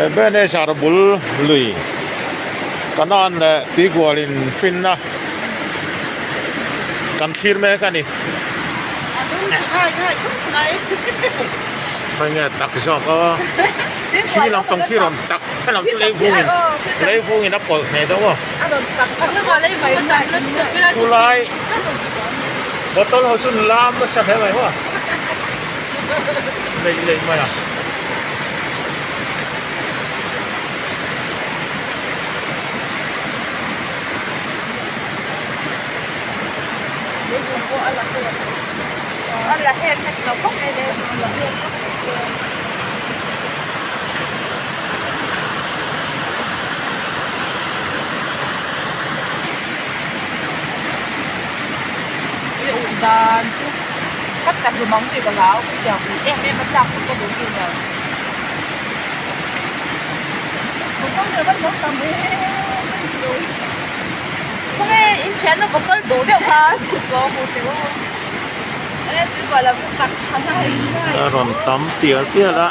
Ebenezer bul lui Kanan leh Tuikual in finna kan thlir mek a ni. Khawi nge tak zawk aw khi lam tawng khi rawn tak he lam chu leivungin leivungin a pawlh hneh deuh aw khulai bottle ho chu lam nasa hle mai maw leih leih mai a. A rawn tam tial tial a.